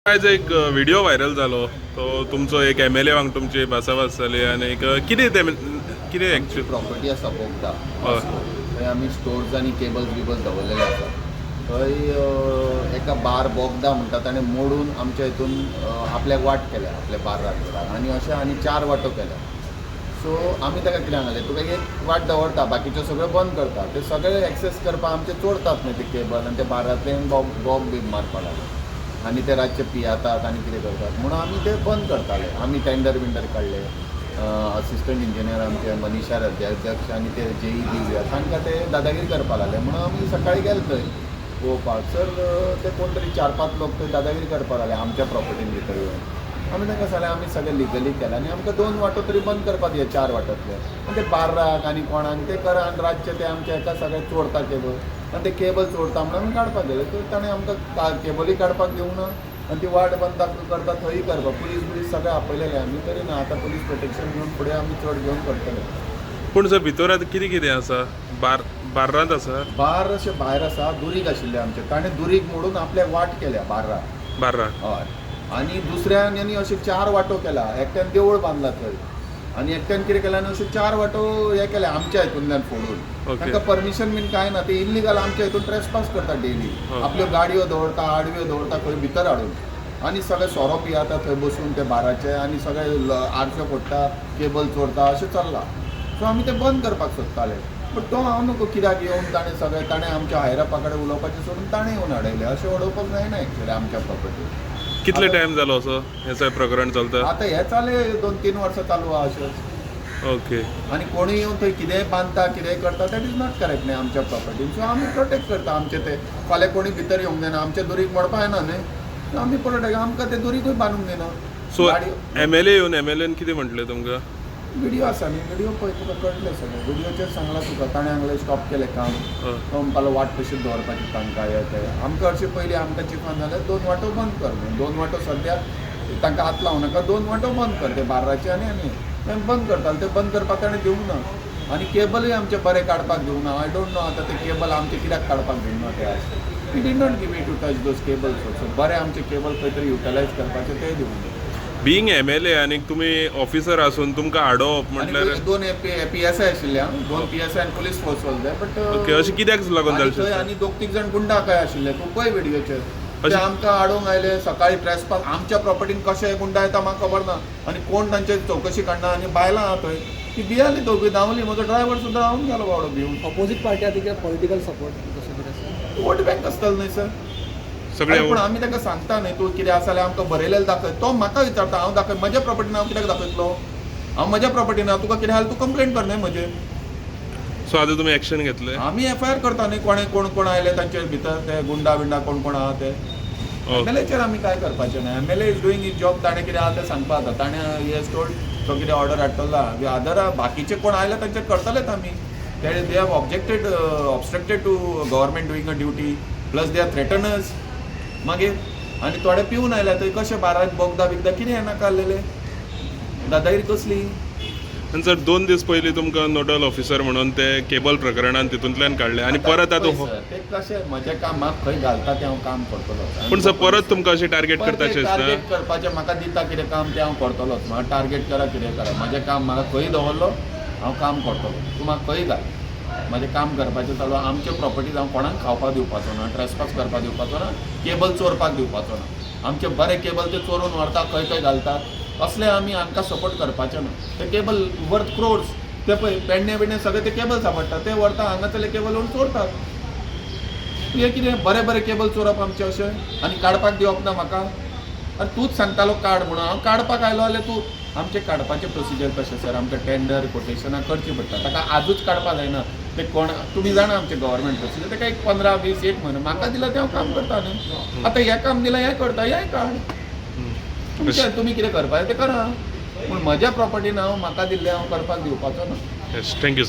आयज एक video viral जालो, तो तुमचो एक एमएलए वांगडा तुमची भासाभास जाली आनी एक कितें तें, कितें एक्चुअली? प्रॉपर्टी आसा बोगदा, थंय आमी स्टोर्स आनी केबल्स बिबल्स दवरलेले आसा. थंय एका बार बोगदा म्हणटा, ताणें मोडून आमच्या हितून आपल्याक वाट केल्या, आपल्या बार्राक, आनी अशें आनी चार वाटो केल्या. सो आमी ताका कितें सांगलें, तुका एक वाट दवरता, बाकीच्यो सगळ्यो बंद करता. ते सगळे एक्सेस करपाक आमचे चोरतात न्ही ते केबल, आनी ते बार्रांतल्यान बॉब बॉब बीब मारपाक लागले आनी ते रातचे पियातात आनी कितें करतात म्हणून आमी ते बंद करताले. आमी टेंडर बिंडर काडले. असिस्टंट इंजिनियर आमचे मनीषा अध्यक्ष आनी ते जेई दिव्या, तांकां ते दादागिरी करपाक लागले म्हणून आमी सकाळी गेले थंय पळोवपाक. सर, ते कोण तरी चार पांच लोक थंय दादागिरी करपाक लागले आमच्या प्रॉपर्टीन भितर येवन. आमी तांकां सांगलें, आमी सगळें लिगली केलें आनी आमकां दोन वांटो तरी बंद करपाक दिया चार वाट्यांतले. आनी ते बार्राक आनी कोणाक ते करा आनी रातचे ते आमच्या हेका सगळे चोरता केबल, आनी ते केबल चोरता म्हणून आमी काडपाक गेले तर ताणें आमकां केबलूय काडपाक दिवंक ना आनी ती वाट बंद करता थंय करपाक पुलीस बिलीस सगळे आपयलेले आमी, तरी ना. आतां पुलीस प्रोटेक्शन घेवन फुडें आमी चड घेवन करतले. पूण सर, भितर आतां कितें कितें आसा? बार बार्रांत आसा? बार अशें भायर आसा, दुरीग आशिल्लें आमचें. ताणें दुरीग मोडून आपल्याक वाट केल्या बार्राक. बार्राक. हय, आनी दुसऱ्यान आनी अशे चार वांटो केला. एकट्यान देवूळ बांदला थंय आनी एकट्यान कितें केलें आनी अश्यो चार वांटो हे केले आमच्या हितूंतल्यान फोडून. तांकां परमिशन बीन कांय ना. ते इल्लिगल आमच्या हितून ट्रेसपास करता डेली. आपल्यो गाडयो दवरता, आडव्यो दवरता खंय भितर हाडून, आनी सगळे सोरो पियाता थंय बसून ते बाराचे, आनी सगळे आरश्यो फोडटा, केबल चोरता, अशें चल्लां. सो आमी ते बंद करपाक सोदताले, बट तो हांव नको कित्याक येवन ताणें सगळें, ताणें आमच्या हायरअपा कडेन उलोवपाचें सोडून ताणें येवन अडयलें. अशें अडोवपाक जायना एक्चुअली आमच्या प्रॉपर्टीर. कितले टायम जालो असो हें सगळें प्रकरण चलता? आतां हें चाले 2-3 वर्सां चालू आहा अशेंच. आनी कोणूय येवन थंय कितेंय बांदता, कितेंय करता, that is not correct न्ही आमच्या प्रॉपर्टीन. सो आमी प्रोटेक्ट करता आमचे ते. फाल्यां कोणी भितर येवंक जायना. आमचे दुरीग मोडपा येना न्ही. सो आमी प्रोटेक्ट, आमकां ते दुरीगूय बांदूंक दिना. सो गाडयो एमएलए येवन एमएलएन कितें म्हटलें तुमकां? व्हिडिओ आसा न्ही, व्हिडिओ पळय, तुका कळटलें सगळें. व्हिडिओचेर सांगलां तुका. ताणें हांगलें स्टॉप केलें काम. तो म्हणपालो वाट कशी दवरपाची तांकां, हें तें. आमकां हरशीं पयलीं आमकां चिफान जाल्यार दोन वांटो बंद कर म्हणून. दोन वांटो सद्या तांकां हात लावं नाका, दोन वांटो बंद कर, ते बार्राचे आनी आनी ते बंद करताले. ते बंद करपाक ताणें दिवंक ना आनी केबलूय आमचे बरे काडपाक दिवंक ना. I don't know आतां ते केबल आमचे कित्याक काडपाक दिवंक ना ते आज. He did not give it to touch those cables also. बरे आमचे केबल खंय तरी युटिलायज करपाचे, ते दिवंक ना. बिंग एमएलए आनी तुमी ऑफिसर आसून तुमकां हाडोवप आनी म्हटल्यार दोन पीएसआय आशिल्ले आं, दोन पीएसआय आनी police force was there, but okay, अशें कित्याक लागून आनी जालें? थंय आनी दोग तीग जाण गुंडा काय आशिल्ले, तूं पळय व्हिडियोचेर. ते आमकां आडोवंक आयले सकाळी. ट्रेसपास आमच्या प्रॉपर्टीन कशे गुंडा येता म्हाका खबर ना आनी कोण तांचे चवकशी काडना. आनी बायलां आहा थंय, ती भियाली, दोगूय धांवली. म्हजो ड्रायव्हर सुद्दां धांवन गेलो बावडो भिवन. ऑपोजिट पार्टी आहा तिका पॉलिटिकल सपोर्ट तशें कितें आसा? वोट बँक आसतलो न्ही सर. सगळे पूण आमी ताका सांगता न्ही, तूं कितें आसा जाल्यार आमकां बरयलेलें दाखय. तो म्हाका विचारता, हांव दाखय म्हज्या प्रॉपर्टीन हांव कित्याक दाखयतलो? हांव म्हज्या प्रॉपर्टीन तुका कितें आसा तूं कंप्लेन कर न्ही म्हजेर. सो आतां तुमी एक्शन घेतले? आमी एफआयआर करता न्ही. कोणे कोण कोण आयले तांचे भितर, ते गुंडा बिंडा कोण कोण आहा ते. एमएलएचेर आमी काय करपाचें ना. MLA is doing his job. ताणें कितें आहा तें सांगपा जाता. ताणें he has told, तो कितें ऑर्डर हाडटलो. अदर बाकीचे कोण आयले तांचेर करतलेच आमी. ते they have objected, obstructed to government doing a duty, plus they are threateners. मागीर आनी थोडे पिवन आयले थंय. कशें बाराक बोगदा बिगदा कितें हें नाका आहलेलें, दादागिरी कसली? आनी सर, 2 दीस पयलीं तुमकां नोडल ऑफिसर म्हणून ते केबल प्रकरणान तितूंतल्यान काडले आनी परत आतां पळय सर, ते कशें म्हजें काम म्हाका खंय घालता तें हांव काम करतलो. पूण सर, परत तुमकां अशें टार्गेट करताशें दिसना? टार्गेट करपाचें म्हाका दिता कितें काम तें हांव करतलोच. म्हाका टार्गेट करा, कितें करा, म्हजें काम म्हाका खंय दवरलो हांव काम करतलो. तूं म्हाका खंय घाल, म्हजें काम करपाचें चालू. आमच्यो प्रॉपर्टीज हांव कोणाक खावपाक दिवपाचो ना, ट्रेसपास करपाक दिवपाचो ना, केबल चोरपाक दिवपाचो ना. आमचे बरे केबल ते चोरून व्हरता, खंय खंय घालतात. असले आमी हांकां सपोर्ट करपाचे ना. ते केबल वर्थ क्रोर्स. ते पळय पेडणे बिडणे सगळे ते केबल सांपडटा, ते व्हरता. हांगासरले केबल व्हरून चोरतात. हें कितें बरे बरे केबल चोरप आमचे अशें आनी काडपाक दिवप ना म्हाका? आनी तूंच सांगतालो काड म्हणून. हांव काडपाक आयलो जाल्यार तूं आमचें काडपाचें प्रोसिजर कशें सर? आमकां टेंडर कोटेशनां करचीं पडटा. ताका आजूच काडपाक जायना. ते कोण तुमी जाणा आमचें गव्हर्मेंट प्रोसिजर. ताका एक 15-20 एक म्हयनो म्हाका दिला तें हांव काम करता न्ही. आतां हें काम दिलां, हें करता, हें काड. तुमचें तुमी कितें करपाचें तें करा, पूण म्हज्या प्रॉपर्टीन हांव म्हाका दिल्लें हांव करपाक दिवपाचो ना. Yes, thank you sir.